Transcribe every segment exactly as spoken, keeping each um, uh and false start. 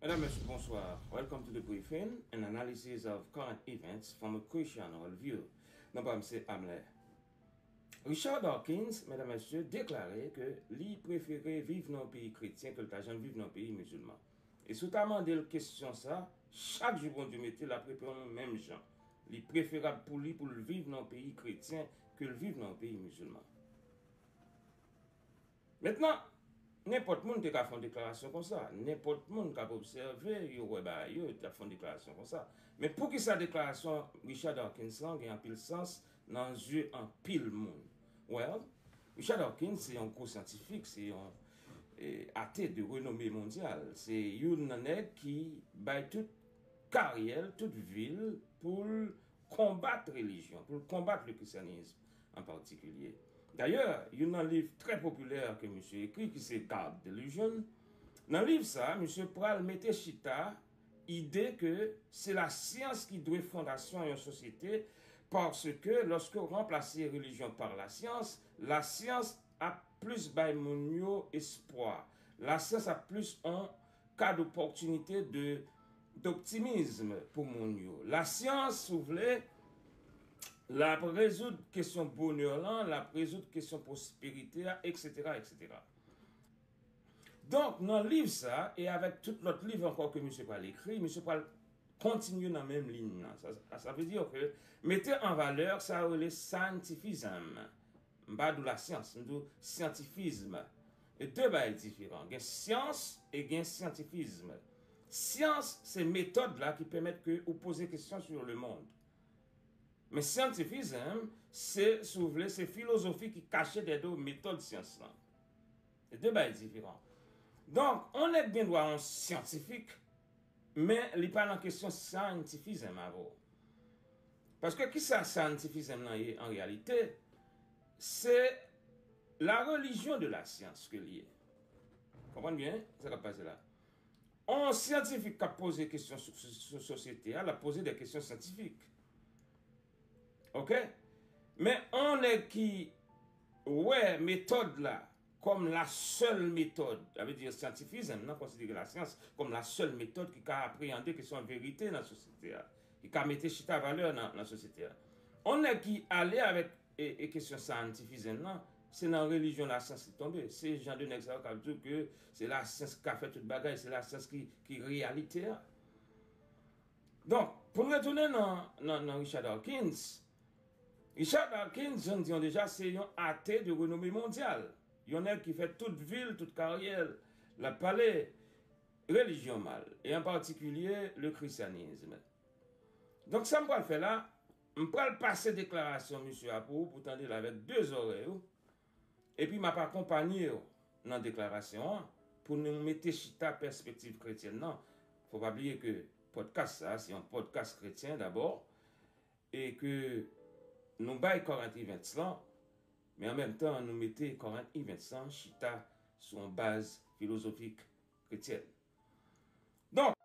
Mesdames, Messieurs, bonsoir. Welcome to the briefing, an analysis of current events from a Christian worldview. Non pa m se Amlè. Richard Dawkins, medam, mesye, deklare ke li prefere viv nan yon peyi kretyen ke l ta janm viv nan yon peyi mizilman. E si w ta mande l kesyon sa, chak jou Bondye mete, l ap reponn ou menm jan. Li preferab pou li pou l viv nan yon peyi kretyen ke l viv nan yon peyi mizilman. Mentnan, nenpòt moun te ka fè yon deklarasyon konsa. Nenpòt moun k ap obsève, yo wè bagay yo, yo t ap fè yon deklarasyon konsa. Men poukisa deklarasyon Richard Dawkins lan gen anpil sans nan zye anpil moun? Well, Richard Dawkins se yon gwo syantifik, se yon eh, ate de renome mondyal. Se youn nan nèg ki bay tout karyè l, tout vi l pou l konbat relijyon, pou l konbat le christianisme an patikilye. Dayè, youn nan liv trè popilè ke misye ekri, ki se God Delusion, nan liv sa a, misye pral mete chita ide ke se lasyans ki dwe fondasyon yon sosyete, paske lòske w ranplase relijyon pa lasyans, lasyans ap plis bay moun yo espwa. Lasyans ap plis yon kad opòtinite de, d'optimisme pou moun yo. Lasyans, si w vle, l ap rezoud kesyon bonè lan, l ap rezoud kesyon pwosperite a, etsetera, etsetera. Donk, nan liv sa, e avèk tout lòt liv ankò ke misye pral ekri, misye pral kontinye nan menm liy nan. Sa, sa, sa vle di ke mete an valè sa yo rele scientifism. M pa di w lasyans, m di w syantifism. E de bagay diferan. Gen syans e gen syantifism. Syans, se metòd la ki pèmèt ke ou poze kesyon sur le monde. Men syantifism, se, si w vle, se filozofi ki kache dèyè do metòd syans lan. Se de bagay diferan. Donk, on nèg gen dwa yon syantifik, men li pa nan kesyon scientifism avè w. Paske kisa scientifism lan ye an reyalite? Se la religion de la science ke l ye. Konprann byen sa k ap pase la. On syantifik k ap poze kesyon sou, sou, sou sosyete a, l ap poze de kesyon syantifik. Oke? Men on nèg ki wè metòd la kòm la sèl metòd, sa vle di syantifism nan konsidere lasyans kòm la sèl metòd ki ka apreyande kesyon verite nan sosyete a, ki ka mete chita valè nan, nan sosyete a. On nèg ki ale avèk e, e kesyon scientifism nan, se nan relijyon lasyans li tonbe. Se jan de nèg sa yo k ap di w ke se lasyans ki ka fè tout bagay, se lasyans ki, ki reyalite a. Donk, pou n retounen nan, nan, nan Richard Dawkins, Richard Dawkins, jan n di w deja, se yon ate de renome mondyal. Yon nèg ki fè tout vi l, tout karyè l, l ap pale relijyon mal, e an patikilye le christianisme. Donk, sa m pral fè la, m pral pase deklarasyon misye a pou ou, pou w tande l avèk de zòrèy ou, epi m ap akonpanye w nan deklarasyon an, pou nou mete chita pèspektiv kretyèn nan. Fò pa bliye ke pòdkas sa a, se yon pòdkas kretyen dabò, e ke nou bay current events lan, men an menm tan, nou mete current events lan chita sou yon baz filozofik kretyèn. Donk,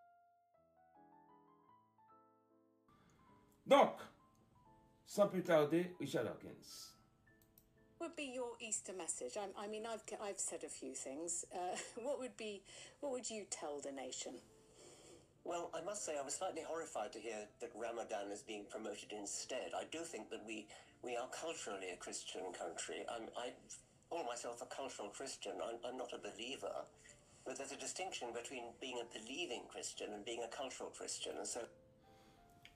donk, san pli tade, Richard Dawkins. Would be your Easter message? I, I mean, I've, I've said a few things. Uh, what would be, what would you tell the nation? Well, I must say I was slightly horrified to hear that Ramadan is being promoted instead. I do think that we, we are culturally a Christian country. I'm, I call myself a cultural Christian. I'm, I'm not a believer. But there's a distinction between being a believing Christian and being a cultural Christian. And so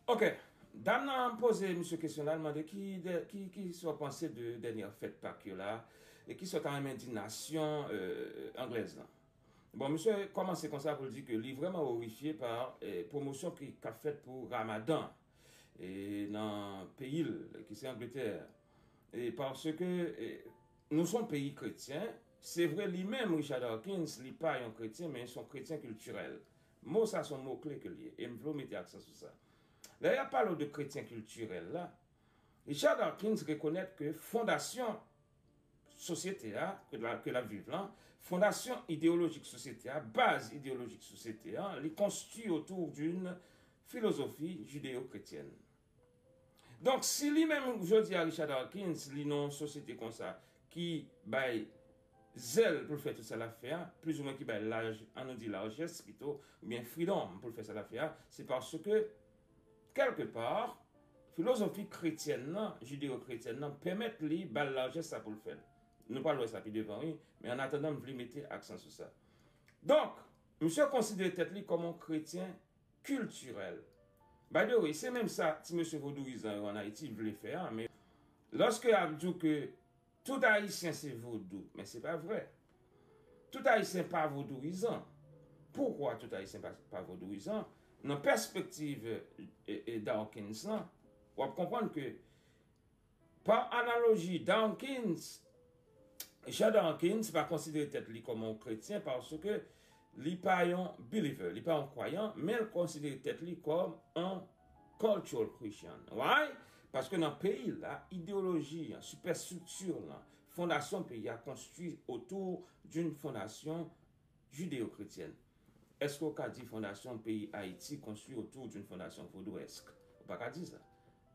Ok. Dam nan poze misye kesyon la, l mande ki, de, ki, ki sa w panse de dènyè fèt Pak yo la, e ki sa w ta renmen di nasyon eh, anglèz lan. Bon, misye kòmanse konsa pou l di ke li vrèman orifye pa eh, pwomosyon ki k ap fèt pou Ramadan eh, nan peyi l, ki se Angletè. E paske eh, nou se yon peyi kretyen, se vre li menm, Richard Dawkins, li pa yon kretyen, men se yon kretyen kiltirèl. Mo sa se yon mo kle ke l ye, e m vle w mete aksan sou sa. Lè y ap pale w de kretyen kiltirèl la, Richard Dawkins rekonèt ke fondasyon sosyete a ke l ap viv lan, fondasyon ideyolojik sosyete a, baz ideyolojik sosyete a, li konstwi otou d'une philosophie judéo-chrétienne. Donk, si li menm, jodi a, Richard Dawkins, li nan yon sosyete konsa ki bay zèl pou l fè tout sa l ap fè a, plizoumwen ki bay laj, ann nou di lajès pito, oubyen freedom pou l fè sa l ap fè a, se paske, kèlkepa, filozofi kretyèn nan, jideyo-kretyèn nan, pèmèt li ba l lajès sa pou l fè l. Nou pral wè sa pi devan, wi, men annatandan, m vle mete aksan sou sa. Donk, misye konsidere tèt li kòm yon kretyen kiltirèl. By the way, se menm sa ti mesye vodouyizan yo ann Ayiti vle fè a, men lòske y ap di w ke tout Ayisyen se vodou, men se pa vre. Tout Ayisyen pa vodouyizan. Poukwa tout Ayisyen pa, pa vodouyizan? Nan pèspektiv, e, e, Dawkins lan, w ap konprann ke, pa analoji, Dawkins, Richard Dawkins pa konsidere tèt li kòm yon kretyen paske li pa yon believer, li pa yon kwayan, men l konsidere tèt li kòm yon cultural Christian. Why? Paske nan peyi la, ideyoloji an, sipèstrikti lan, fondasyon peyi a konstwi otou d'une fondation judéo-chrétienne. Èske w ka di fondasyon peyi Ayiti konstwi otou d'une fondation vaudouesque? Ou pa ka di sa.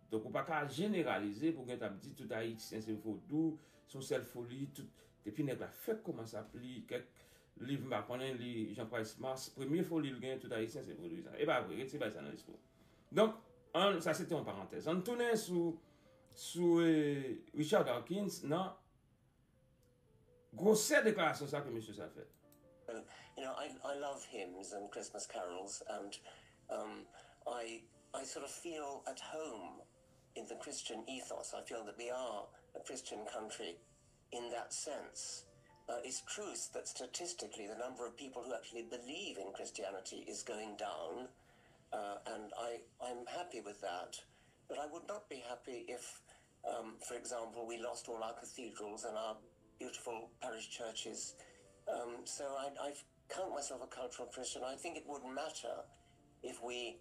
Donk, ou pa ka jeneralize pou gen t ap di tout Ayisyen se vodou, se yon sèl foli, tout, depi nèg la fèk kòmanse ap li kèk liv, m pa konnen, li Jean Price Mars, premye foli l gen, tout Ayisyen se vodouyizan. E pa vre, retire bagay sa nan lespri w. Donk, ann, sa se te yon parantèz. Ann tounen sou, sou, e, Richard Dawkins nan gwosè deklarasyon sa ke mesye sa fè. You know, I, I love hymns and Christmas carols, and um, I, I sort of feel at home in the Christian ethos. I feel that we are a Christian country in that sense. Uh, it's true that statistically the number of people who actually believe in Christianity is going down, uh, and I, I'm happy with that. But I would not be happy if, um, for example, we lost all our cathedrals and our beautiful parish churches. Um, so I, I count myself a cultural Christian. I think it would matter if we,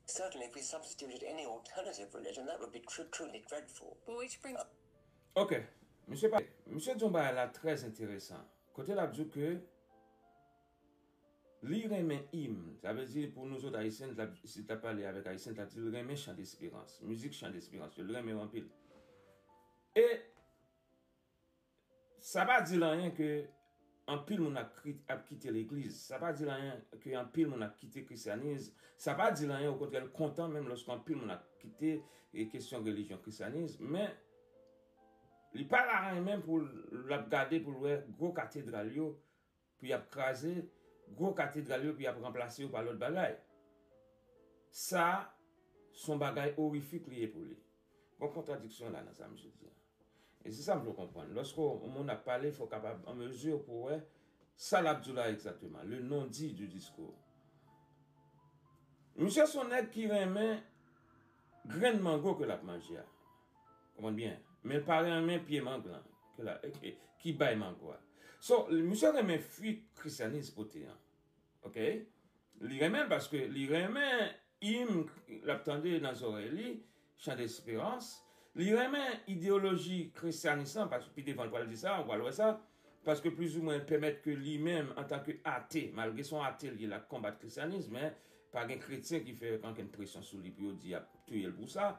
certainly if we substituted any alternative religion, that would be tr- truly dreadful. Which brings Ok, misye pa, misye di yon bagay la trè enteresan. Kote l ap di w ke li renmen im, sa vle di pou nou zòt Ayisyen, si l t ap pale avèk Ayisyen, l t ap di l renmen Chan Desperans, mizik Chan Desperans yo, li renmen yo anpil. E sa pa di l anyen ke anpil moun ap, ap kite legliz. Sa pa di l anyen ke anpil moun ap kite krisyanis. Sa pa di l anyen, okontrè, l kontan menm lòske anpil moun ap kite e kesyon relijyon krisyanis. Men, li pa la renmen pou l ap gade pou l wè gwo katedral yo pou y ap kraze, gwo katedral yo pou y ap ranplase yo pa lòt bagay. Sa, se yon bagay orifik li ye pou li. Gon kontradiksyon la nan sa misye di a. E se sa m vle w konprann. Lòske yon moun ap pale, fò w kapab an mezi pou w wè sa l ap di w la egzakteman, le non-dit du discours. Misye se yon nèg ki renmen grenn mango ke l ap manje a. Konprann byen. Men l pa renmen pye mang lan ke la, ki, ki bay mango a. So, misye renmen fwi krisyanis pote an. Ok? Li renmen l paske li renmen im l ap tande nan zòrèy li, Chan Desperans. Li renmen ideyoloji krisyanis lan, paske pi devan l pral di sa, ou pral wè sa. Paske plizoumwen l pèmèt ke li menm, antanke ate, malgre se yon ate l ye, l ap konbat krisyanis, men pa gen kretyen ki fè ankenn presyon sou li pou yo di y ap touye l pou sa.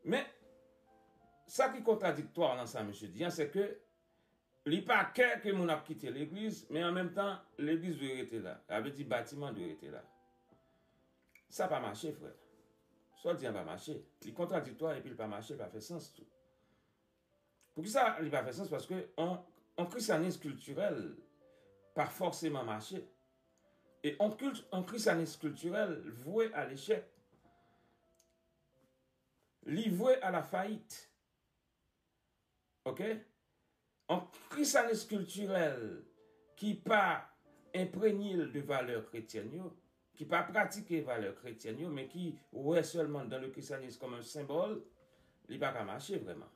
Men, sa ki kontradiktwa nan sa misye di an, se ke li pa kè ke moun ap kite legliz, men an menm tan, legliz dwe rete la. Sa vle di batiman dwe rete la. Sa pa mache, frè. Sa w di an pa mache. Li kontradiktwa epi l pa mache, l pa fè sans tou. Poukisa li pa fè sans? Paske on, on krisyanis kiltirèl pa fòseman mache. E on, kilt, on krisyanis kiltirèl vwe a lechèk. Li vwe a la fayit. Ok? On krisyanis kiltirèl ki pa enprenye l de valè kretyèn yo, ki pa pratike valè kretyèn yo, men ki wè sèlman dans le christianisme comme un symbole, li pa ka mache vrèman.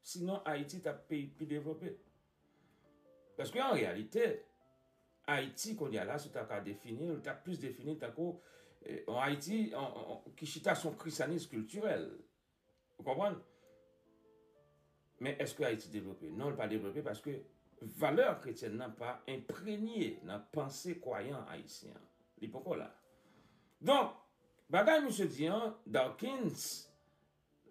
Sinon, Ayiti t ap peyi pi devlope. Paske an reyalite, Ayiti kounye a la, si w ta ka defini l, w t ap plis defini l tankou, eh, yon Ayiti, on, on, on, ki chita sou yon krisyanis kiltirèl. Ou konprann? Men èske Ayiti devlope? Non, l pa devlope paske valè kretyèn nan pa enprenye nan panse kwayan ayisyen an. Li poko la. Donk, bagay misye di an, Dawkins,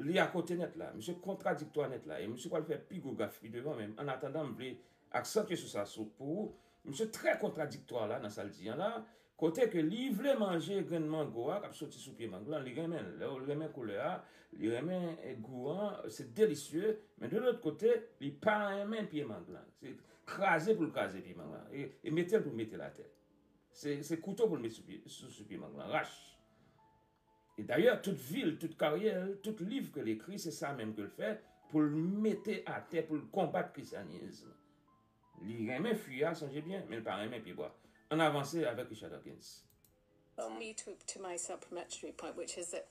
li akote nèt la. Misye kontradiktwa nèt la. E misye pral fè pi gwo gaf pi devan, men annatandan, m vle aksantye sou sa sou, pou ou. Misye trè kontradiktwa la nan sa l di an la, kote ke li vle manje grenn mango a k ap soti sou pye mang lan, li renmen l, li renmen koulè a, li renmen, eh, gou an, se delisye, men de lòt kote, li pa renmen pye mang lan. Se kraze pou l kraze pye mang lan, e, e mete l pou l mete l atè. Se, se kouto pou l met sou pye, sou, sou pye mang lan, rach. E dayè, tout vi l, tout karyè l, tout liv ke l ekri, se sa menm ke l fè pou l mete atè, pou l konbat kristyanism. Li renmen fwi a, sonje byen, men l pa renmen pyebwa. Ann avanse avèk Richard Dawkins. Um, me to, to my supplementary point, which is that,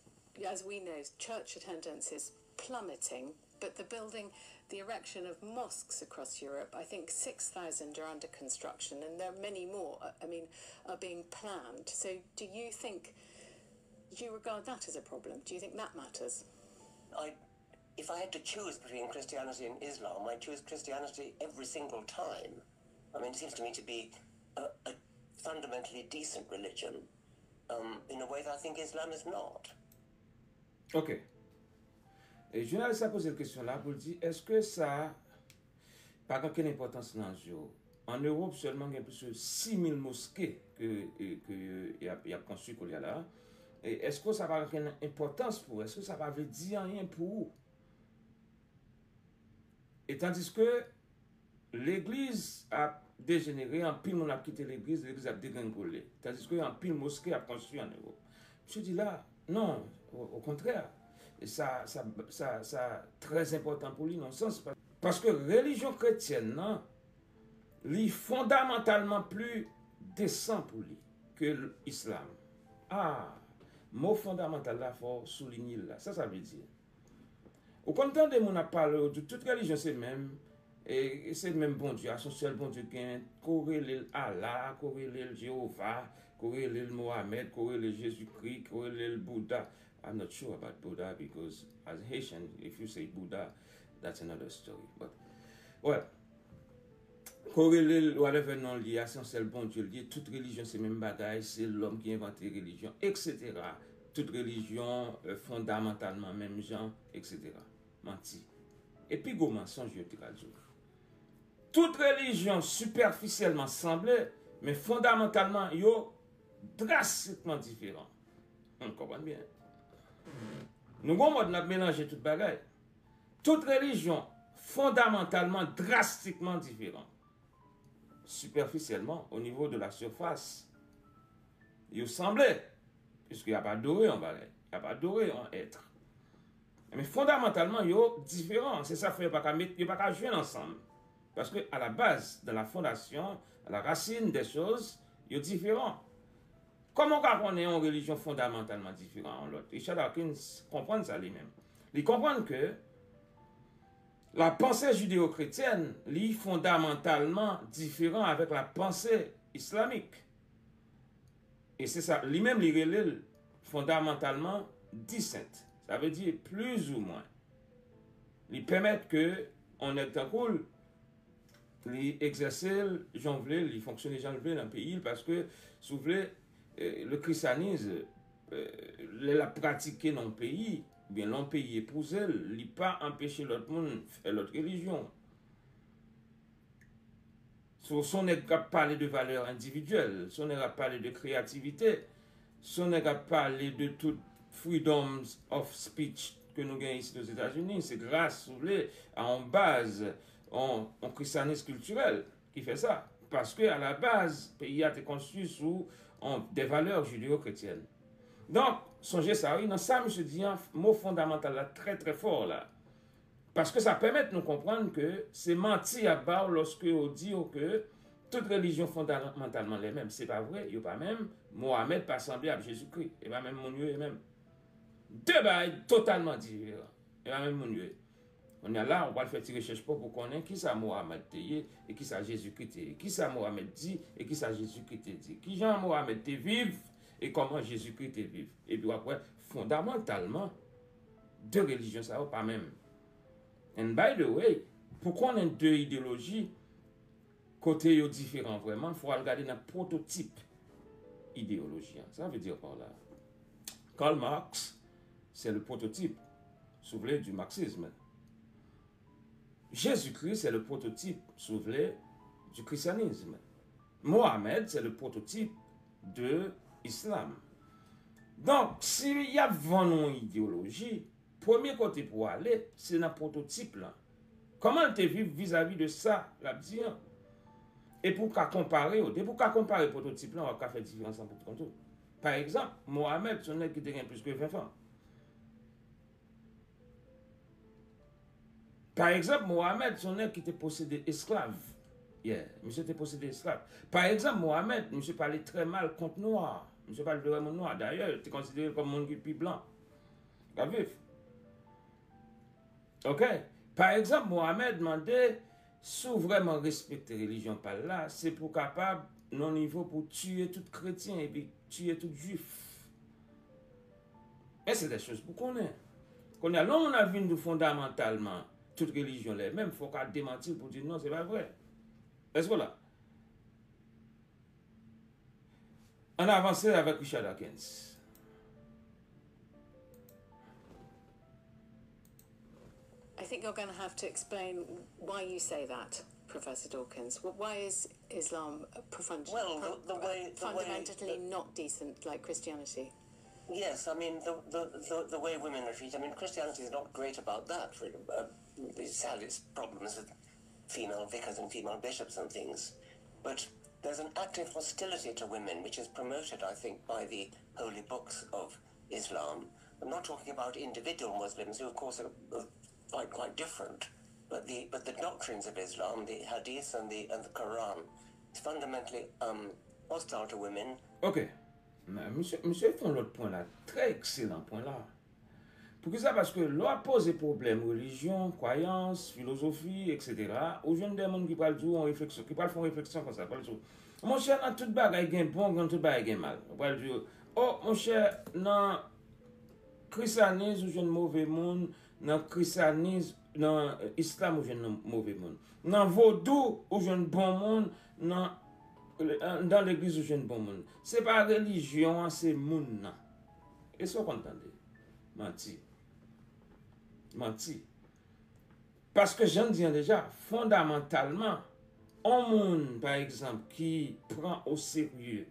as we know, church attendance is plummeting, but the building, the erection of mosques across Europe, I think six thousand are under construction, and there are many more, uh, I mean, are being planned. So do you think, do you regard that as a problem? Do you think that matters? I, if I had to choose between Christianity and Islam, I'd choose Christianity every single time. I mean, it seems to me to be a, a fundamentally decent religion, um, in a way that I think Islam is not. Ok. E jounalis la poze l kesyon la pou l di, èske sa pa gen okenn enpòtans nan zye w? An Ewòp sèlman gen plis ke sis mil moske ke, ke y ap, y ap konstwi koulye a la. E èske sa pa gen okenn enpòtans pou ou? Èske sa pa vle di anyen pou ou? E tandiske legliz ap dejenere, anpil moun ap kite legliz, legliz ap degrenngole. Tandiske anpil moske ap konstwi an Ewòp. Misye di la, non, o, okontrè. E sa, sa, sa, sa trè enpòtan pou li nan sans. Paske relijyon kretyèn nan, li fondamantalman pli desan pou li ke islam. Ah, mo fondamantal la, fò w soulinye l la. Sa sa vle di? Ou konn tande moun ap pale, yo di tout relijyon se menm, e se menm Bondye a, se yon sèl Bondye k genyen, ke w rele l Allah, ke w rele l Jewova, ke w rele l Mohamed, ke w rele l Jezikri, ke w rele l Bouda. I'm not sure about Buddha because as Haitian, if you say Buddha, that's another story. But, well, ke w rele l whatever non l ye a, se yon sèl Bondye l ye, tout relijyon se menm bagay, se lòm ki envante relijyon, etsetera. Tout relijyon, euh, fondamantalman menm jan, etsetera. Manti. E pi gwo mansonj yo te ka di w. Tout relijyon sipèfisyèlman sanble, men fondamantalman yo drastikman diferan. Nou konprann byen. Nou gon mòd n ap melanje tout bagay. Tout relijyon fondamantalman drastikman diferan. Sipèfisyèlman, o nivo de la surface, yo sanble, piske y ap adore yon bagay, y ap adore yon èt. Men fondamantalman, yo diferan. Se sa k fè yo pa ka met, yo pa ka jwenn ansanm. Paske à la base, dans la fondation, à la racine des choses, yo diferan. Kòman w ka konnen yon relijyon fondamantalman diferan a yon lòt? Richard Dawkins konprann sa li menm. Li konprann ke la pensée judéo-chrétienne, li fondamantalman diferan avèk la pensée islamique. E se sa, li menm li rele l fondamantalman disent. Sa vle di plizoumwen. Li pèmèt ke yon nèg tankou l, li egzèse l jan l vle, li fonksyone jan l vle nan peyi l, paske, si w vle, eh, le christianisme, eh, lè l ap pratike nan yon peyi, oubyen lè yon peyi epouze l, li pa anpeche lòt moun fè lòt relijyon. So, se yon nèg k ap pale de valè endividyèl, se yon nèg k ap pale de kreyativite, se yon nèg k ap pale de tout freedoms of speech ke nou gen isit Ozetazini. Se gras, si w vle, a yon baz, yon, yon kristyanis kiltirèl ki fè sa. Paske, a la baz, peyi a te konstwi sou yon, de valè jideyo-kretyèn. Donk, sonje sa, wi, nan sa misye di an, mo fondamantal la trè, trè fò la. Paske sa pèmèt nou konprann ke se manti y ap ba w lòske yo di w ke tout relijyon fondamantalman lè menm. Se pa vre, yo pa menm. Mohamed pa sanble ak Jezikri. E pa menm moun yo ye menm. De bagay totalman diferan. E pa menm moun yo ye. Kounye a la, ou pral fè ti rechèch pa w pou konnen kisa Mohamed te ye, e kisa Jezikri te ye. Kisa Mohamed di, e kisa Jezikri te di. Kijan Mohamed te viv, e kòman Jezikri te viv. Epi w ap wè, fondamantalman, de relijyon sa yo pa menm. And by the way, pou konnen de ideyoloji, kote yo diferan vrèman, fò w al gade nan pwototip ideyoloji an. Sa vle di pa la. Karl Marx, c'est le prototype, si vous voulez, du marxisme. Jésus-Christ, c'est le prototype, si vous voulez, du christianisme. Mohamed, c'est le prototype de islam. Donk, si y ap vann yon ideyoloji, premye kote pou w ale, se nan pwototip lan. Kòman l te viv vizavi de sa l ap di an? Epi w ka konpare yo. Depi w ka konpare pwototip lan, w ap ka fè diferans lan pou kont ou. Pa egzanp, Mohamed se yon nèg ki te gen plis ke ven fanm. Pa egzanp, Mohamed se yon nèg ki te posede esklav. Yeah, misye te posede esklav. Pa egzanp, Mohamed, misye pale trè mal kont nwa. Misye pa t vle wè moun nwa. Dayè, te konsidere l kòm moun ki pi blan k ap viv. Ok? Pa egzanp, Mohamed mande, si w vrèman respekte relijyon pa l la, se pou w kapab nan nivo pou w tiye tout kretyen epi tiye tout jwif. Men se de choz pou konnen. Kounye a, lè yon moun ap vin di w fondamantalman tout relijyon lè menm, fò w ka demanti l pou w di non, se pa vre. Èske w la? Ann avanse avèk Richard Dawkins. I think you're going to have to explain why you say that, Professor Dawkins. Wh- Why is Islam a profund- Well, the- fun- the way- the way- fundamentally not decent like Christianity? Yes, I mean, the, the, the, the way women are treated. I mean, Christianity is not great about that. For, uh, it has its problems with female vicars and female bishops and things. But there's an active hostility to women, which is promoted, I think, by the holy books of Islam. I'm not talking about individual Muslims, who, of course, are, are quite, quite different. But the, but the doctrines of Islam, the Hadith and the, and the Quran, is fundamentally um, hostile to women. Ok. Nan, misye, misye fè yon lòt pwen la, trè ekselan pwen la. Poukisa? Paske lè w ap poze pwoblèm relijyon, kwayans, filozofi, etsetera, ou jwenn de moun ki pral di w yon refleksyon, ki pral fè yon refleksyon konsa, pral di w, monchè, nan tout bagay gen bon, nan tout bagay gen mal. Ou pral di w, o, monchè, nan Krisyanis, ou jwenn move moun, nan Krisyanis, nan Islam, ou jwenn move moun. Nan Vodou, ou jwenn bon moun, nan, nan legliz, ou jwenn bon moun. Se pa relijyon an, se moun nan. E sa w konn tande? Manti. Manti. Paske, jan n di an deja, fondamantalman, on moun, pa egzanp, ki pran oserye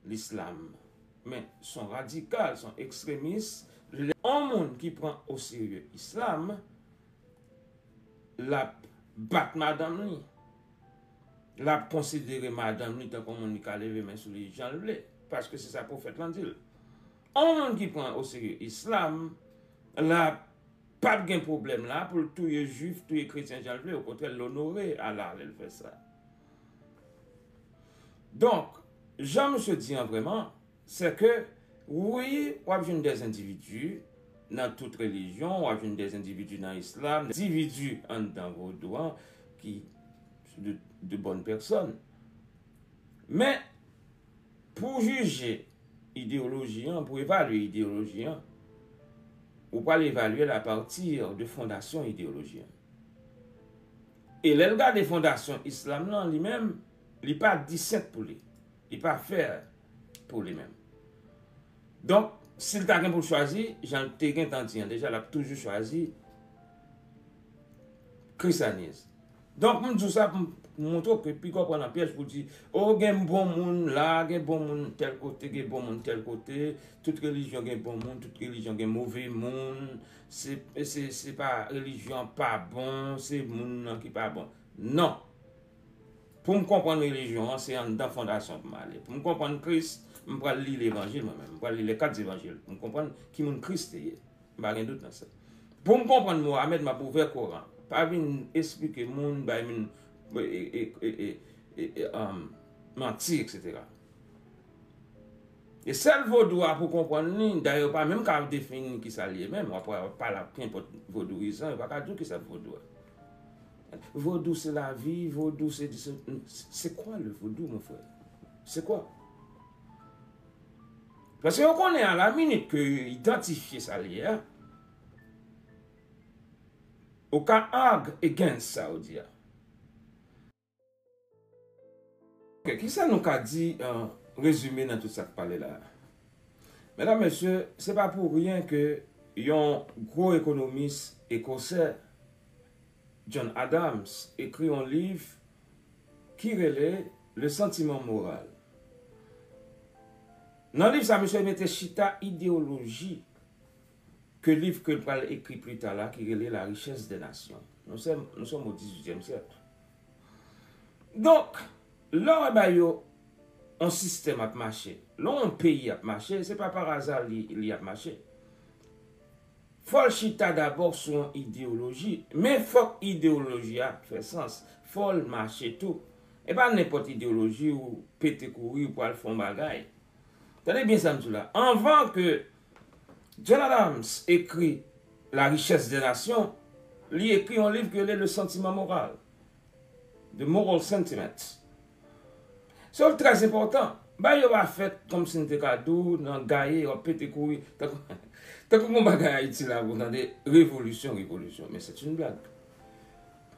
Lislam. Men, s on radikal, s on ekstremis. Lè on moun ki pran oserye Islam, l ap bat madanm li. L ap konsidere madanm li tankou moun li ka leve men sou li jan l vle. Paske se sa pwofèt lan di l. On moun ki pran oserye Islam, l ap p ap gen pwoblèm la pou l touye jwif, touye kretyen jan l vle. Okontrè, l onore Allah lè l fè sa. Donk, jan misye di an vrèman, se ke, wi, w ap jwenn dèzendividi nan tout relijyon, w ap jwenn dèzendividi nan Islam, endividi anndan vodou an ki de, de bonnes personnes. Men, pou w jije ideyoloji an, pou w evalye ideyoloji an, ou pral evalye l apati de fondasyon ideyoloji an. E lè l gade fondasyon Islam nan, li menm, li pa disent pou li. Li pa fè pou li menm. Donk, si l ta gen pou l chwazi, jan l te gentan di an deja, l ap toujou chwazi Krisyanis. Donk, m di w sa pou m montre w ke piga w pran nan pyèj pou w di, o, gen bon moun la, gen bon moun tèl kote, gen bon moun tèl kote, tout relijyon gen bon moun, tout relijyon gen move moun, se, se, se pa relijyon an pa bon, se moun nan ki pa bon. Non. Pou m konprann relijyon an, se anndan fondasyon pou m ale. Pou m konprann Kris, m pral li levanjil mwen menm. M pral li les quatre évangiles pou m konprann ki moun Kris te ye. M pa gen dout nan sa. Pou m konprann Mohamed, m ap ouvè Koran. Pa vin esplike moun, bay moun e, e, e, e, e, e, um, manti, etsetera. E sèl vodou a pou konprann li, dayè yo pa menm ka defini kisa l ye menm, w ap pale ak kenpòt vodouyizan, yo pa ka di w kisa vodou a. Vodou se lavi, vodou se di se, c'est quoi le vodou, mon frère? C'est quoi? Paske yo konnen a la minit ke yo idantifye sa l ye a, ou ka argue against sa yo di a. Ok, kisa nou ka di an rezime nan tout sa k pale la a? Medam, mesye, se pa pou ryen ke yon gwo ekonomis ekosè, John Adams, ekri yon liv ki rele Le Sentiment Moral. Nan liv sa, misye mete chita ideyoloji ke liv ke l pral ekri pita la, ki rele La Richesse des Nations. Nou se, nou se o dizuityèm syèk. Donk, lè w wè ba yo yon sistèm ap mache, lè yon peyi ap mache, se pa pa aza li, li ap mache. Fò l chita dabò sou yon ideyoloji, men fòk ideyoloji a fè sans, fò l mache tou. E pa nenpòt ideyoloji ou pete kouri ou pral fè yon bagay. Tande byen sa m di w la. Anvan ke John Adams ekri La Richesse des Nations, li ekri yon liv ki rele Le Sentiment Moral. The Moral Sentiment. So, l trè enpòtan. Bagay yo pa fèt kòmsi n te ka di w nan gaye, w ap pete kouri. Tankou, tankou gon bagay Ayiti la, pou w tande revolisyon, revolisyon. Men se yon blag.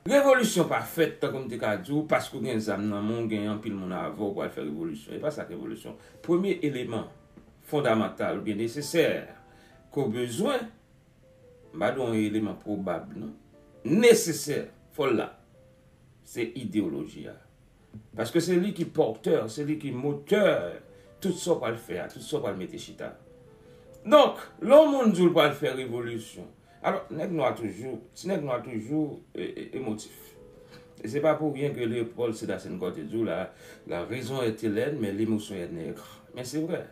Revolisyon pa fèt, tankou m te ka di w, paske w gen zam nan men w, gen anpil moun avè w, w pral fè revolisyon. E pa sa k revolisyon. Premye eleman fondamantal oubyen nesesè ke w bezwen, m pa di w yon eleman pwobab, non. Nesesè, fò l la. Se ideyoloji a. Paske se li ki pòtè, se li ki motè tout sa w pral fè a, tout sa w pral mete chita. Donk, lè yon moun di w l pral fè revolisyon, alò, nèg nwa toujou, ti nèg nwa toujou e, e, emotif. E se pa pou ryen ke Léopold Sédar Senghor te di w la, la raison est hellène, mais l'émotion est nègre. Men se vre.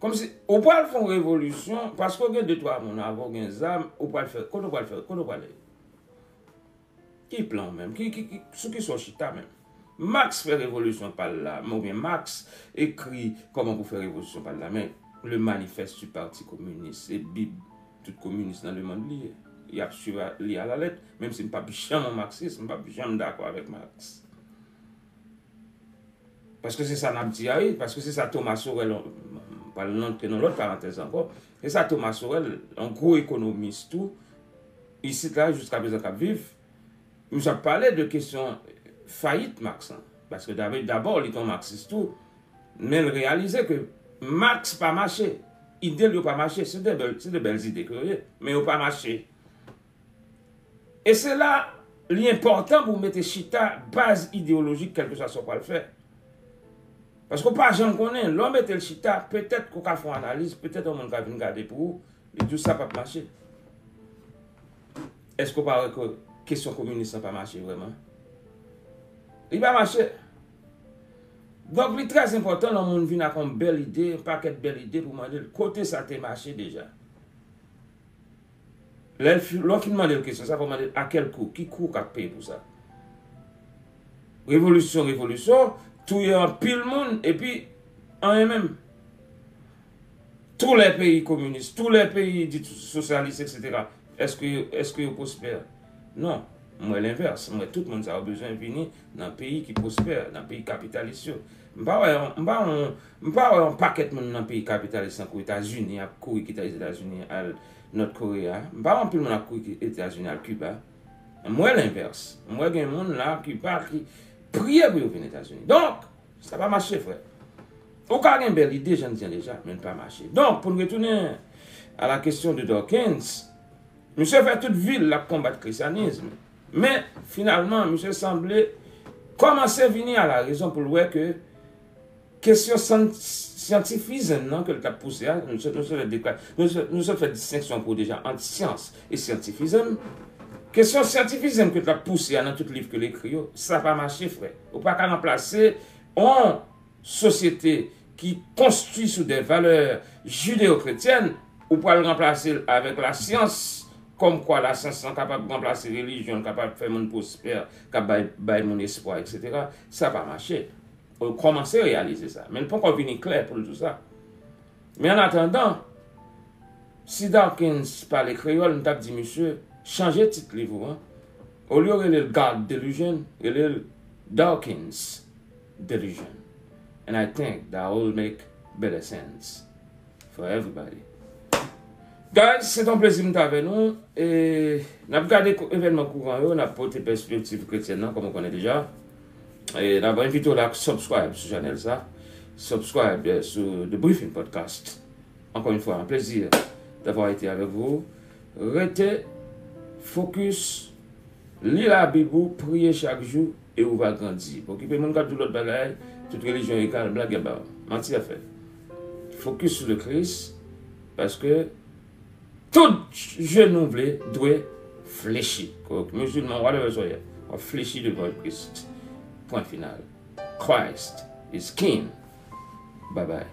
Kòmsi, ou pral fè yon revolisyon, paske w gen de twa moun avè w, gen zam, ou pral fè, kote w pral fè, kote w pral ye? Ki plan w menm? Ki, ki, ki, sou ki sa w chita menm? Marx fè revolisyon pa l la, men oubyen Marx ekri kòman pou fè revolisyon pa l la, men Le Manifeste du Parti Communiste, se bib tout kominis nan lemonn li ye. Y ap swiv a, li alalèt, menm si m p ap janm yon maksis, m p ap janm dakò avèk Marx. Paske se sa n ap di a, wi, paske se sa Thomas Sorel, m pral antre nan lòt parantèz ankò, se sa Thomas Sorel, yon gwo ekonomis tou, isit la, jiskaprezan k ap viv, misye ap pale de kesyon fayit Marx lan. Paske dabò, li te yon maksis tou, men l reyalize ke Marx pa mache, ide l yo pa mache, se de bèl, se de bèl ide ke yo ye, men yo pa mache. E se la, li enpòtan pou w mete chita baz ideyolojik, kèlkeswa sa w pral fè. Paske w pa janm konnen, lè w mete l chita, petèt ke w ka fè yon analiz, petèt yon moun ka vin gade pou ou, li di w sa p ap mache. Èske w pa wè ke kesyon kominis lan pa mache vrèman? Li pa mache. Donk, li trè enpòtan lè yon moun vin ak yon bèl ide, yon pakèt bèl ide pou mande l kote sa te mache deja. Lè l fi-, lè w fin mande l kesyon sa, fò w mande l a kèl kou, ki kou w k ap peye pou sa? Revolisyon, revolisyon, touye anpil moun, epi anyen menm. Tous les pays communistes, tous les pays dits socialistes, et cetera, èske, èske yo pwospè? Non. M wè lenvès. M wè tout moun sa yo bezwen vini nan peyi ki pwospè, nan peyi kapitalis yo. M pa wè, m pa, m pa wè yon pakèt moun nan peyi kapitalis tankou Etazini ap kouri kite Etazini al Nòt Koreya. M pa wè anpil moun ap kouri kite Etazini al Kiba. M wè lenvès. M wè gen moun la Kiba ki priye pou yo vin Etazini. Donk, sa pa mache, frè. Ou ka gen bèl ide, jan n di an deja, men l pa mache. Donk, pou n retounen a la kesyon de Dawkins, misye fè tout vi l l ap konbat kristyanis, men finalman, misye sanble kòmanse vini a la rezon pou l wè ke kesyon san-, syantifizm nan ke l t ap pouse a, nou sot, nou sot fè dekla-, nou sot, nou sot fè distenksyon pou deja ant syans e syantifizm. Kesyon syantifizm ke l t ap pouse a nan tout liv ke l ekri yo, sa pa mache, frè. Ou pa ka ranplase yon sosyete ki konstwi sou de valè jideyo-kretyèn, ou pral ranplase l avèk lasyans, kòmkwa lasyans lan kapab ranplase relijyon, l kapab fè moun pwospè, k ap bay, bay moun espwa, et cetera. Sa pa mache. Ou kòmanse reyalize sa. Men l poko vini klè pou l di w sa. Men an atandan, si Dawkins pale kreyòl, m t ap di misye, chanje tit liv ou an. Olye w rele l God Delusion, rele l Dawkins Delusion. And I think that will make better sense for everybody. Guys, se t on plezi m t avè nou. E n ap gade kou-, evènman kouran yo, n ap pote pèspektiv kretyèn nan, kòm ou konnen deja. E n ap envite w la subscribe sou chanèl sa. Subscribe, eh, sou The Briefing Podcast. Encore une fois, un plaisir d'avoir été avec vous. Rete focus, li Labib ou, priye chak jou, et vous va grandir. Pa okipe moun k ap di w lòt bagay, tout religion égale, blague about. Manti y ap fè. Focus sur le Christ, paske tout je nou vle dwe flechi. Mizilman, whatever sa w ye, w ap flechi devan Kris. Pwen final. Christ is king. Bye bye.